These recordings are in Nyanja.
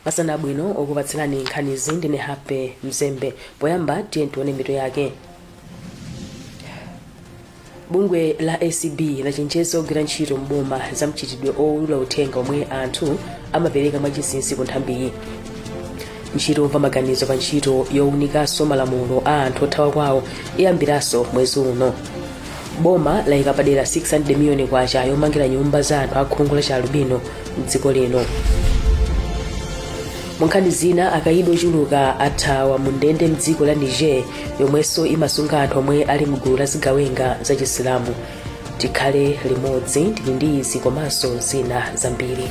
Masana abwino. Okupatsirani nkhanizi ndine Happy Mzembe. Poyamba tiye tione mitu yake. Bungwe la ACB lachenjeza ogwira ntchito m'boma za mchitidwe owulula uthenga omwe anthu amapereka mwachinsinsi ku nthambiyi. Ntchito yomva maganizo pa ntchito yowunikanso malamulo a anthu othawa kwawo iyambiranso mwezi uno. Boma layika padera 600 miliyoni kwacha yomangira nyumba za anthu akhungu la chialubino mdziko lino. Mu nkhani zina, akaidi ochuluka athawa mu ndende mdziko la Niger, yomwenso imasunga anthu omwe ali mgulu la zigawenga za Chisilamu. Tikhale limodzi, ndili ndi izi komanso zina zambiri.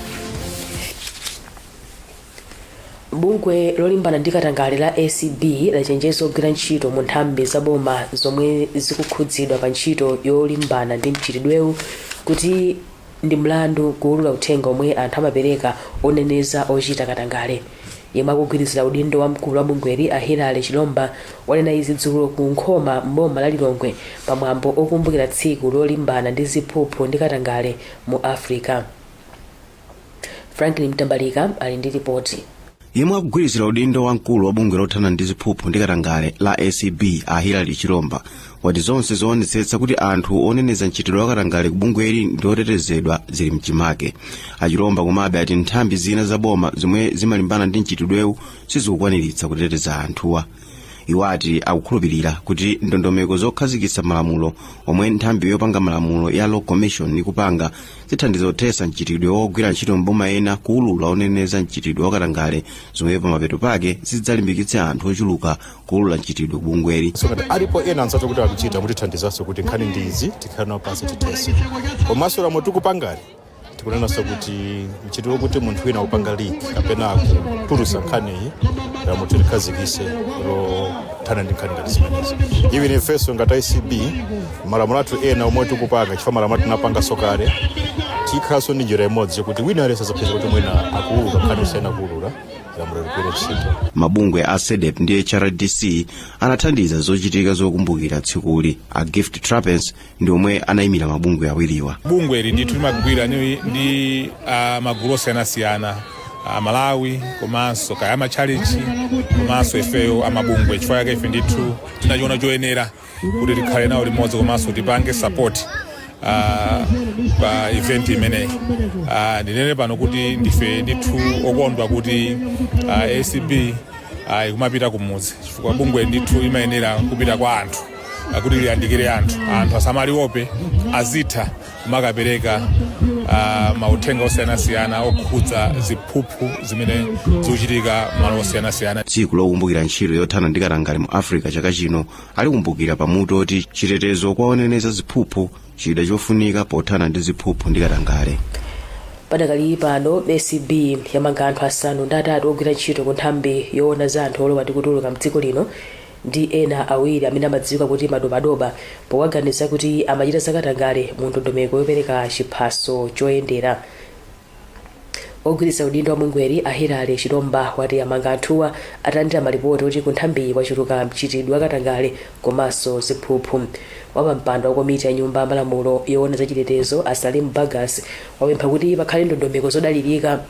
Bungwe lolimbana ndi katangale la ACB lachenjeza ogwira ntchito mu nthambi za boma zomwe zikukhudzidwa pa ntchito yolimbana ndi mchitidwewu kuti ndi mlandu kuwulula uthenga omwe anthu amapereka oneneza ochita katangale. Yemwe akugwirizira udindo wa mkulu wa bungweli, a Hillary Chilomba, wanena izi dzulo ku Nkhoma m'boma la Lilongwe pamwambo okumbukira tsiku lolimbana ndi ziphuphu ndi katangale mu Africa. Franklin Mtambalika ali ndi ripoti. Yemwe akugwirizira udindo wa mkulu wa bungwe lothana ndi ziphuphu ndi katangale la ACB, a Hillary Chilomba, wati zonse zoonetsetsa kuti anthu oneneza mchitidwe wa katangale ku bungweli ndi otetezedwa zili mchimake. A Chilomba komabe ati nthambi zina za boma zomwe zimalimbana ndi mchitidwewu sizikukwaniritsa kuteteza anthuwa. Iwo ati akukhulupirira kuti ndondomeko zokhazikitsa malamulo omwe nthambi yopanga malamulo ya Law Commission ikupanga zithandiza kuthetsa mchitidwe wogwira ntchito mboma ena kuwulula oneneza mchitidwe wakatangale, zomwe pamapeto pake zidzalimbikitse anthu ochuluka kuwulula mchitidwe kubungweli. So ngati alipo ena anzathu kuti akuchita, mutithandizanso kuti nkhani ndi izi tikhale nawo pansi tithetse. Komanso lamulo tikupangali, tikunenanso kuti mchitidwe wokuti munthu wina akupanga leak kapena akutulusa nkhaniyi, lamulo tilikhazikise lothana ndi nkhani ngati zimenezi. Even ifenso ngati ACB, malamulo athu ena omwe tikupanga, chifukwa malamulo tinapanganso kale, tikhalanso ndi njira imodzi yokuti wina aliyense azapeza kuti mwina akuwulula nkhani osiyana kuwulula, lamulo ligwire ntchito. Mabungwe a CDEDI ndi HRDC anathandiza zochitika zokumbukira tsikuli. A Gift Trapence ndi omwe anayimira mabungwe awiriwa. Bungwe ili ndithu limagwira ndi magulu osiyanasiyana a Malawi, komanso kaya amatchalichi, komanso ifeyo amabungwe. Chifukwa chake ife ndithu tinachiona choyenera kuti tikhale nawo limodzi komanso tipange support pa event imeneyi. Ndinene pano kuti ndife ndithu okondwa kuti ACB ikumapita kumudzi, chifukwa bungwe ndithu imayenera kupita kwa anthu, kuti liyandikire anthu, anthu asamaliope, azitha kumakapereka mauthenga osiyanasiyana okhudza ziphuphu zimene zikuchitika malo osiyanasiyana. Tsiku lokumbukira ntchito yothana ndi katangale mu Africa chaka chino alikumbukira pamutu oti "Chitetezo kwa oneneza ziphuphu, chida chofunika pothana ndi ziphuphu ndi katangale". Padakali pano ACB yamanga anthu 8 ogwira ntchito ku nthambi yoona za anthu olowa ndi kutuluka mdziko lino ndi ena awiri amene amadziwika kuti Madobadoba, powaganiza kuti amachita zakatangale mu ndondomeko yopereka chiphaso choyendera. Ogwiritsa udindo wa bungweli, a Hillary Chilomba, wati amanga anthuwa atalandira malipoti oti ku nthambiyi kwachuluka mchitidwe wakatangale komanso ziphuphu. Wapampando wa komiti ya Nyumba ya Malamulo yoona zachitetezo, a Salim Bagas, wapempha kuti pakhale ndondomeko zodalirika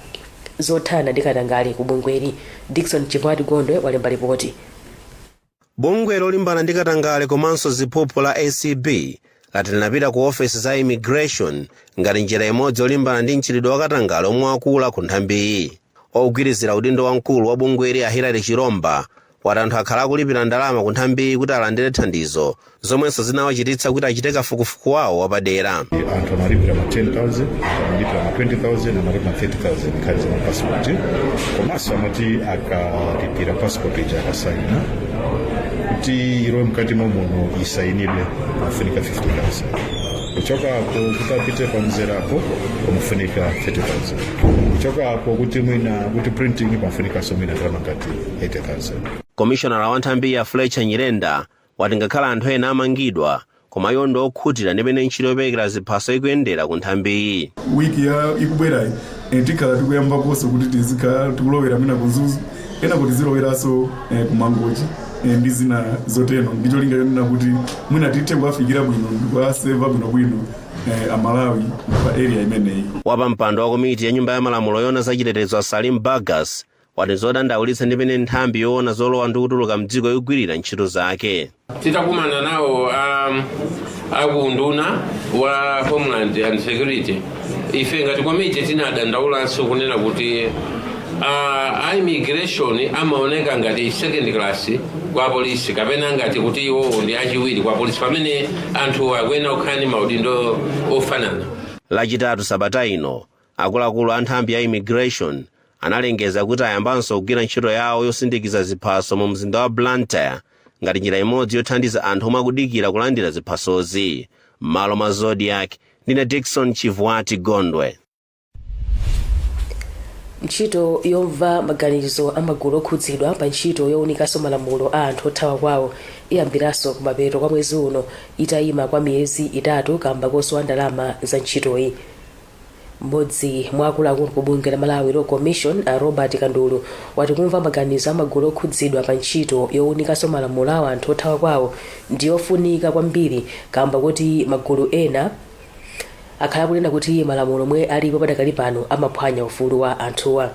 zothana ndi katangale ku bungweli. Dickson Chivwati Gondwe walemba ripoti. Bungwe lolimbana ndi katangale komanso ziphuphu la ACB lati linapita ku ofesi za immigration ngati njira imodzi yolimbana ndi mchitidwe wa katangale omwe wakula ku nthambiyi. Ogwirizira udindo wamkulu wa bungweli, a Hillary Chilomba, wati anthu akhala akulipira ndalama ku nthambiyi kuti alandire thandizo, zomwenso zinawachititsa kuti achite kafukufuku wawo wapadera. Anthu amalipira ma 10,000, anthu amalipira ma 20,000, amalipira ma 30,000 nkhani za mapasipoti. Komanso amati akalipira passport ija, akasaina kuti ilowe mkati mwa muno isayinidwe, amafunika 50,000. Kuchoka apo kuti apite pamzerapo pamafunika 30,000. Kuchoka apo kuti mwina kuti printing pamafunikanso mwina ndalama ngati 80,000. Komishonala wa nthambi ya Fletcher Nyirenda wati ngakhale anthu ena amangidwa, koma iwo ndi okhutira ndi mmene ntchito yoperekera ziphaso ikuyendera ku nthambiyi. Wiki ya ikubwerayi tikhala tikuyambaponso kuti tizikhala tikulowera mwina ku Mzuzu, ena kuti tiziloweranso ku Mangochi ndi zina zotero, ndi cholinga chonena kuti mwina tithe kuwafikira bwino ndikuwaseva bwinobwino Amalawi pa area imeneyi. Wapampando wa komiti ya Nyumba ya Malamulo yoona zachitetezo, Salim Bagas, Wati zodandaulitsa ndi pamene nthambi yoona zolowa ndi kutuluka mdziko ikugwirira ntchito zake. Titakumana nawo akunduna wa Homeland and Security, ife ngati komiti tinadandaulanso kunena kuti a immigration amaoneka ngati second class kwa polisi, kapena ngati kuti iwowo ndi achiwiri kwa polisi, pamene anthu akuyenera kukhala ndi maudindo ofanana. Lachitatu sabata ino, akuluakulu a nthambi ya immigration analengeza kuti ayambanso kugwira ntchito yawo yosindikiza ziphaso mu mzinda wa Blantyre ngati njira imodzi yothandiza anthu omwe akudikira kulandira ziphasozi. M'malo mwa Zodiak, ndine Dickson Chivwati Gondwe. Ntchito yomva maganizo a magulu okhudzidwa pa ntchito yowunikanso malamulo a anthu othawa kwawo iyambiranso kumapeto kwa mwezi uno, itayima kwa miyezi 3 kamba kosowa ndalama za ntchitoyi. Mmodzi mwa akuluakulu ku bungwe la Malawi Law Commission, a Robert Kandulu, wati kumva maganizo a magulu okhudzidwa pa ntchito yowunikanso malamulo a anthu othawa kwawo ndiyofunika kwambiri, kamba kuti magulu ena akhala kunena kuti malamulo omwe alipo padakali pano amaphwanya ufulu wa anthuwa.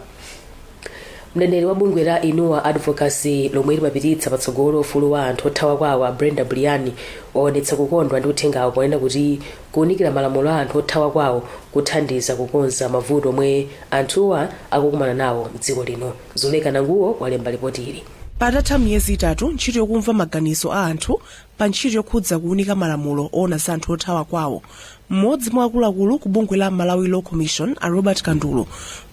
Mneneri wa bungwe la Inua Advocacy, lomwe limapititsa patsogolo ufulu wa anthu othawa kwawo, a Brenda Brian, waonetsa kukondwa ndi uthengawo ponena kuti kuwunikira malamulo a anthu othawa kwawo kuthandiza kukonza mavuto omwe anthuwa akukumana nawo mdziko lino. Zuleka Nanguwo walemba ripoti ili. Patatha miyezi 3 ntchito yokumva maganizo a anthu pa ntchito yokhudza kuwunika malamulo oona za anthu othawa kwawo, mmodzi mwa akuluakulu ku bungwe la Malawi Law Commission, a Robert Kandulu,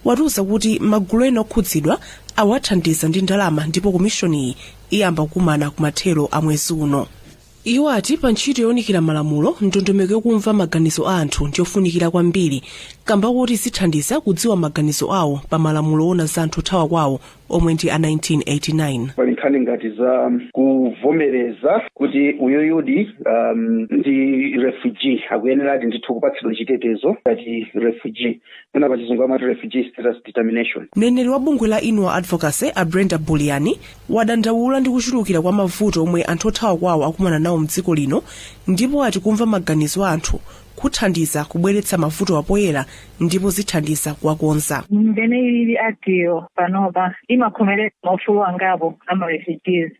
watiuza kuti magulu ena okhudzidwa awathandiza ndi ndalama ndipo komishoniyi iyamba kukumana kumathero a mwezi uno. Iwo ati pa ntchito yowunikira malamulo, ndondomeko yokumva maganizo a anthu ndiyofunikira kwambiri, kamba kuti zithandiza kudziwa maganizo awo pa malamulo oona za anthu othawa kwawo omwe ndi a 1989. Pali nkhani ngati za kuvomereza kuti uyuyudi ndi refugee, akuyeneradi ndithu kupatsidwa chitetezo ngati refugee, mwina pachizungu amati refugee status determination. Mneneri wa bungwe la Inua Advocacy, a Brenda Buliani, wadandaula ndi kuchulukira kwa mavuto omwe anthu othawa kwawo akumana nawo mdziko lino, ndipo ati kumva maganizo a anthu kuthandiza kubweretsa mavuto apoyera ndipo zithandiza kuwakonza. Mmene ilili Act yo panopa, imakhomerera maufulu angapo ama refugees,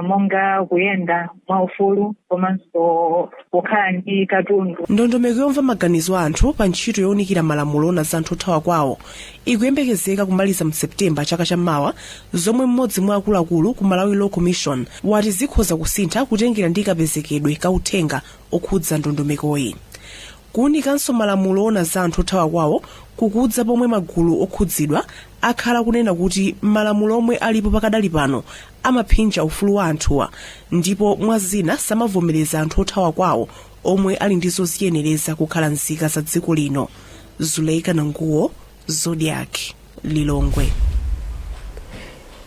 monga kuyenda mwaufulu komanso kukhala ndi katundu. Ndondomeko yomva maganizo a anthu pa ntchito yowunikira malamulo oona za anthu othawa kwawo ikuyembekezeka kumaliza mu Septemba chaka chammawa, zomwe mmodzi mwa akuluakulu ku Malawi Law Commission wati zikhoza kusintha kutengera ndi kapezekedwe ka uthenga okhudza ndondomekoyi. Kuwunikanso malamulo oona za anthu othawa kwawo kukudza pomwe magulu okhudzidwa akhala kunena kuti malamulo omwe alipo pakadali pano amaphinja ufulu wa anthuwa, ndipo mwa zina samavomereza anthu othawa kwawo omwe ali ndi zoziyenereza kukhala nzika za dziko lino. Zuleika Nanguwo, Zodiak, Lilongwe.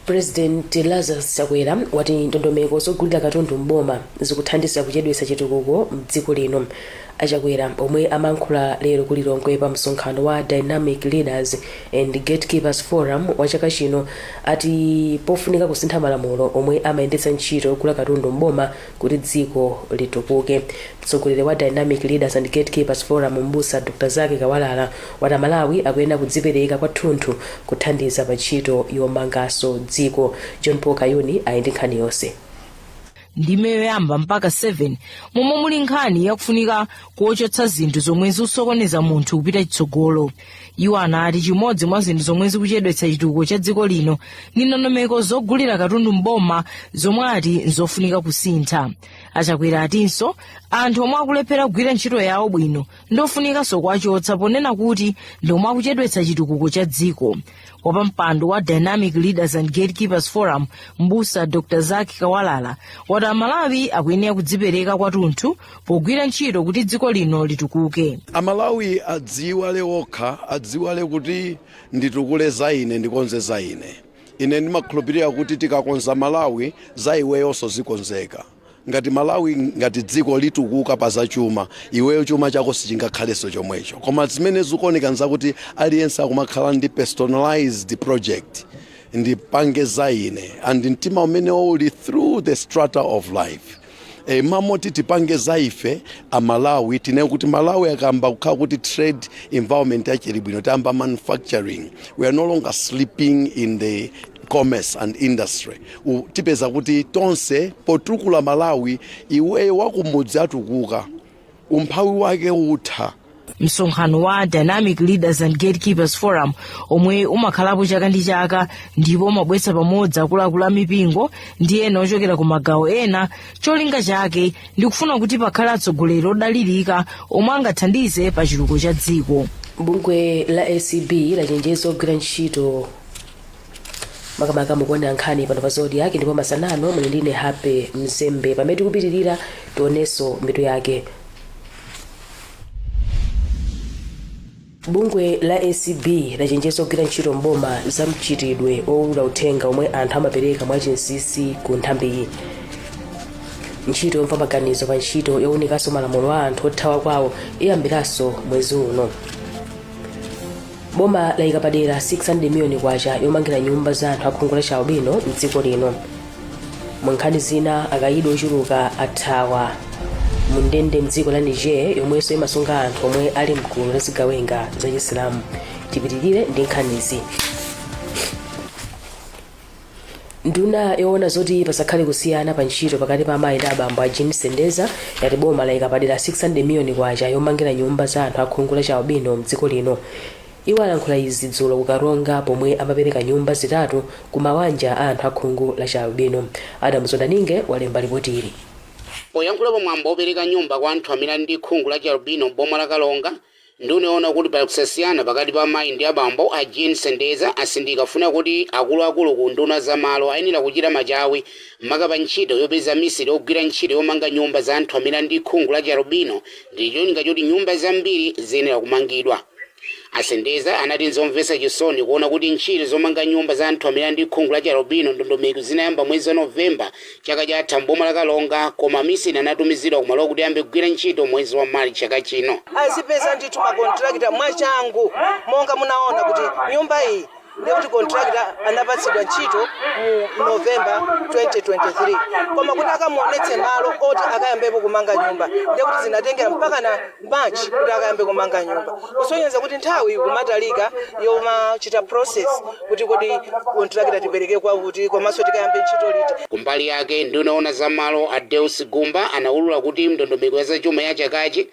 President Lazarus Chakwera wati ndondomeko zogulira katundu mboma zikuthandiza kuchedwetsa chitukuko mdziko lino. Achakwera, omwe amayankhula lero ku Lilongwe pa msonkhano wa Dynamic Leaders and Gatekeepers Forum wa chaka chino, ati pofunika kusintha malamulo omwe amayendetsa ntchito yogula katundu mboma kuti dziko litukuke. Mtsogoleri wa Dynamic Leaders and Gatekeepers Forum, Mbusa Dr Zake Kawalala, wati Amalawi akuyenera kudzipereka kwathunthu kuthandiza pa ntchito yomanganso dziko. John Paul Kayuni ali ndi nkhani yonse. Ndime yoyamba mpaka 7, momwe muli nkhani yakufunika kuchotsa zinthu zomwe zikusokoneza munthu kupita chitsogolo. Iwo anati chimodzi mwa zinthu zomwe zikuchedwetsa chitukuko cha dziko lino ndi ndondomeko zogulira katundu mboma, zomwe ati nzofunika kusintha. Achakwera atinso anthu omwe akulephera kugwira ntchito yawo bwino ndofunikanso kuwachotsa, ponena kuti ndi omwe akuchedwetsa chitukuko cha dziko. Wapampando wa Dynamic Leaders and Gatekeepers Forum, Mbusa Dr Zak Kawalala, wati Amalawi akuyenera kudzipereka kwathunthu pogwira ntchito kuti dziko lino litukuke. Amalawi adziwale okha, adziwale kuti nditukule za ine, ndikonze za ine. Ine ndimakhulupirira kuti tikakonza Malawi, za iweyonso zikonzeka. Ngati Malawi ngati dziko litukuka pa zachuma, iweyo chuma chako sichingakhalenso chomwecho. Koma zimene zikuoneka nzakuti aliyense akumakhala ndi personalized project, ndipange za ine, and mtima umene uli through the strata of life, mamoti tipange za ife Amalawi. Tinene kuti Malawi akamba kukhala kuti trade environment yachili bwino, tiyamba manufacturing, we are no longer sleeping in the Commerce and Industry. Tipeza kuti tonse potukula Malawi, iweyo wakumudzi atukuka, umphawi wake utha. Msonkhano wa Dynamic Leaders and Gatekeepers Forum, omwe umakhalapo chaka ndi chaka ndipo umabweretsa pamodzi akuluakulu a mipingo ndi ena ochokera ku magawo ena, cholinga chake ndi kufuna kuti pakhale atsogoleri odalirika omwe angathandize pa chitukuko cha dziko. Bungwe la ACB lachenjeza ogwira ntchito. Makamaka mukuonera nkhani pano pa Zodiak, ndipo masanano muli ndine Happy Mzembe. Pamene tikupitirira, tionenso mitu yake. Bungwe la ACB lachenjeza ogwira ntchito mboma za mchitidwe owulula uthenga omwe anthu amapereka mwachinsinsi ku nthambiyi. Ntchito yomva maganizo pa ntchito yowunikanso malamulo a anthu othawa kwawo iyambiranso mwezi uno. Boma layika padera 600 miliyoni kwacha yomangira nyumba za anthu akhungu la chialubino mdziko lino. Mu nkhani zina, akayidi ochuluka athawa mu ndende mdziko la Niger, yomwenso imasunga anthu omwe ali mgulu la zigawenga za Chisilamu. Tipitirire ndi nkhanizi. Nduna yoona zoti pasakhale kusiyana pa ntchito pakati pa amayi ndi abambo, a Jean Sendeza, yati boma layika padera 600 miliyoni kwacha yomangira nyumba za anthu akhungu la chialubino mdziko lino. Iwo alankhula izi dzulo ku Karonga pomwe amapereka nyumba zitatu ku mawanja a anthu akhungu la chialubino. Adam Zondaninge walemba lipoti ili. Poyankhula pamwambo wopereka nyumba kwa anthu amene ali ndi khungu la chialubino m'boma la Karonga, nduna yoona kuti pali kusasiyana pakati pa amayi ndi abambo, a Jean Sendeza, asindika kufuna kuti akuluakulu ku nduna za malo ayenera kuchita machawi maka pa ntchito yopeza amisiri ogwira ntchito yomanga nyumba za anthu amene ali ndi khungu la chialubino ndi cholinga choti nyumba zambiri ziyenera kumangidwa. A Sendeza anati nzomvetsa chisoni kuona kuti ntchito zomanga nyumba za anthu amene ali ndi khungu la chialubino ndondomeko zinayamba mwezi wa Novemba chaka chatha m'boma la Karonga, koma amisiri anatumizidwa kumalo kuti ayambe kugwira ntchito mwezi wa March chaka chino. Azipeza ndithu makontrakita mwachangu. Monga munaona kuti nyumba iyi, ndikuti contractor anapatsidwa ntchito mu November 2023, koma kuti akamuonetse malo oti akayambepo kumanga nyumba, ndikuti zinatengera mpaka na March kuti akayambe kumanga nyumba, kusonyeza kuti nthawi ikumatalika yomachita process kuti kodi contractor tipereke kwakuti, komanso tikayambe ntchito liti. Kumbali yake, nduna yoona za malo a Deus Gumba anaulula kuti ndondomeko ya zachuma ya chakachi,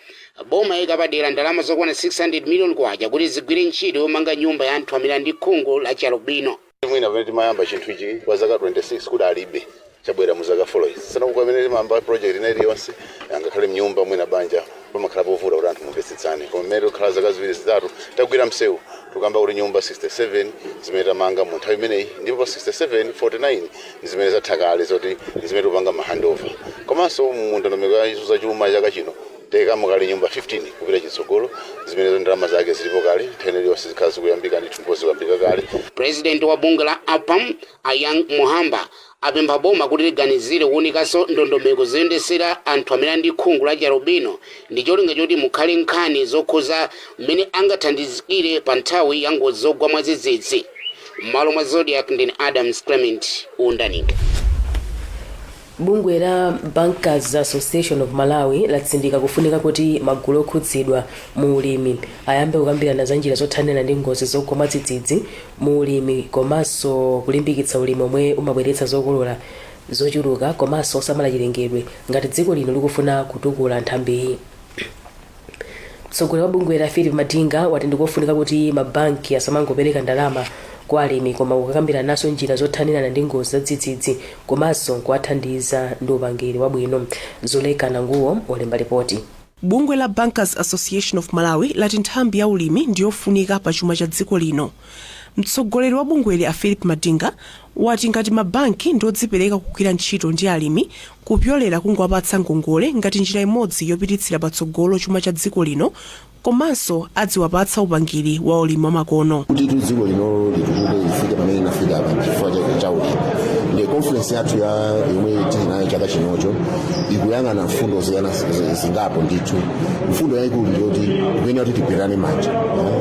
boma layika padera ndalama zokwana 600 million kwacha kuti zigwire ntchito yomanga nyumba ya anthu amene ali ndi khungu la chialubino. Mwina pamene timayamba chinthu ichi kwa zaka 26 kuti alibe, chabwera mu zaka 4 izi. Sana pamene timayamba project ina iliyonse, angakhale mnyumba, mwina banja, pamakhala povuta kuti anthu mumvetsetsane, koma mmene tikukhala zaka 2 3 tagwira msewu, tikamba kuti nyumba 67 zimene tamanga mu nthawi imeneyi, ndipo pa 67, 49 ndi zimene zatha kale, zoti ndi zimene tikupanga ma handover. Komanso mu ndondomeko ya zachuma chaka chino tayikamo kale nyumba 15 kupita chitsogolo, zimene ndalama zake zilipo kale, nthawi iliyonse zikhala zikuyambika ndithu, ndipo zikuyambika kale. President wa bungwe la APAM, a Young Muhamba, apempha boma kuti liganizire kuwunikanso ndondomeko zoyendesera anthu amene ali ndi khungu la chialubino ndi cholinga choti mukhale nkhani zokhuza mmene angathandizikire pa nthawi ya ngozi zogwa mwadzidzidzi. M'malo mwa Zodiak, ndine Adams Clement Undaninga. Bungwe la Bankers Association of Malawi latsindika kufunika kuti magulu okhudzidwa mu ulimi ayambe kukambirana za njira zothanira ndi ngozi zogwa mwadzidzidzi mu ulimi, komanso kulimbikitsa ulimi omwe umabweretsa zokolola zochuluka komanso osamala chilengedwe, ngati dziko lino likufuna kutukula nthambiyi. Mtsogoleri wa bungwe la, Philip Madinga, wati ndikofunika kuti mabanki asamangopereka ndalama kwa alimi, koma kukambiranaso njira zothanirana ndi ngozi za dzidzidzi komanso kuwathandiza ndi upangiri wabwino. Zuleka Nanguwo walemba ripoti. Bungwe la Bankers Association of Malawi lati nthambi ya ulimi ndiyofunika pa chuma cha dziko lino. Mtsogoleri wa bungweli, a Philip Madinga, wati ngati mabanki ndiodzipereka kugwira ntchito ndi alimi kupyolera kungowapatsa ngongole ngati njira imodzi yopititsira patsogolo chuma cha dziko lino, komanso adziwapatsa upangiri wa ulimi wamakono. Kuti dziko lino litukuke, lifike pamene linafika apa, chifukwa chake cha ulimi. Ndi Conference yathu ya yomwe tili nayo chaka chinocho ikuyang'ana mfundo ziyana zingapo ndithu. Mfundo yayikulu ndiyoti tikuyenera kuti tigwirane manja,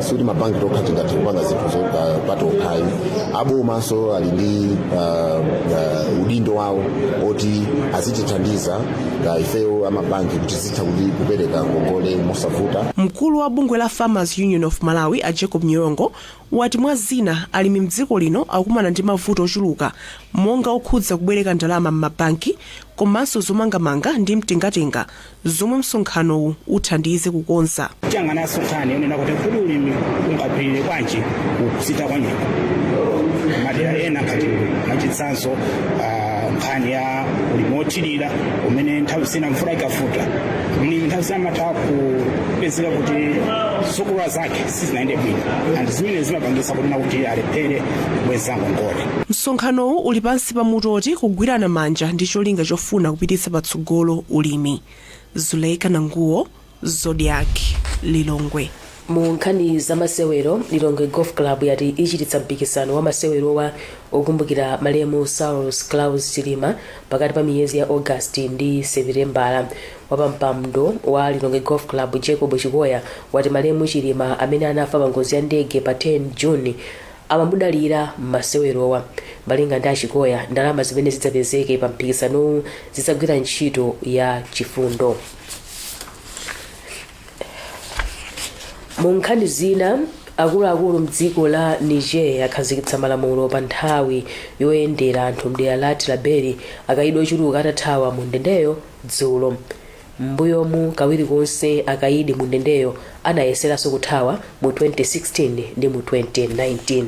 sikuti mabanki tokha tingathe kupanga zinthu patokhayi. Abomanso ali ndi udindo wawo oti azitithandiza ifeyo amabanki kuti zitha kuti kupereka ngongole mosavuta. Mkulu wa bungwe la Farmers Union of Malawi, a Jacob Nyirongo, wati mwa zina alimi mdziko lino akukumana ndi mavuto ochuluka, monga okhudza kubwereka ndalama m'mabanki komanso zomangamanga ndi mtengatenga, zomwe msonkhanowu uthandize kukonza. Tiyang'ananso nkhani yonena kuti kodi ulimi ungapirire bwanji kusintha kwa nyengo madera ena, ngati mwachitsanzo nkhani ya ulimi wothirira umene nthawi zina mvula ikavuta mlimi nthawi zina amatha kupezeka kuti zokolola zake sizinayende bwino, and zimene zimapangisa kunena kuti alephere kubweza ngongole. Msonkhanowu uli pansi pa mutu oti "Kugwirana manja ndi cholinga chofuna kupititsa patsogolo ulimi". Zuleika Nanguwo, Zodiak, Lilongwe. Mu nkhani za masewero, Lilongwe Golf Club yati ichititsa mpikisano wa masewerowa okumbukira malemu Saulos Klaus Chilima pakati pa miyezi ya August ndi Sepitembala. Wapampando wa Lilongwe Golf Club, Jacob Chikoya, wati malemu Chilima, amene anafa pa ngozi ya ndege pa 10 June, amamudalira m'masewerowa. Malinga ndi Achikoya, ndalama zimene zidzapezeke pa mpikisanowu zidzagwira ntchito ya chifundo. Mu nkhani zina, akuluakulu mdziko la Niger akhazikitsa malamulo pa nthawi yoyendera anthu mdera la Tillaberi akaidi ochuluka atathawa mu ndendeyo dzulo. M'mbuyomu kawiri konse akaidi mu ndendeyo anayeseranso kuthawa mu 2016 ndi mu 2019.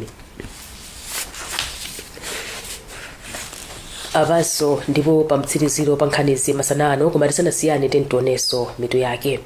Apanso ndipo pa mtsiriziro pa nkhanizi masana ano, koma tisanasiyane tionenso mitu yake.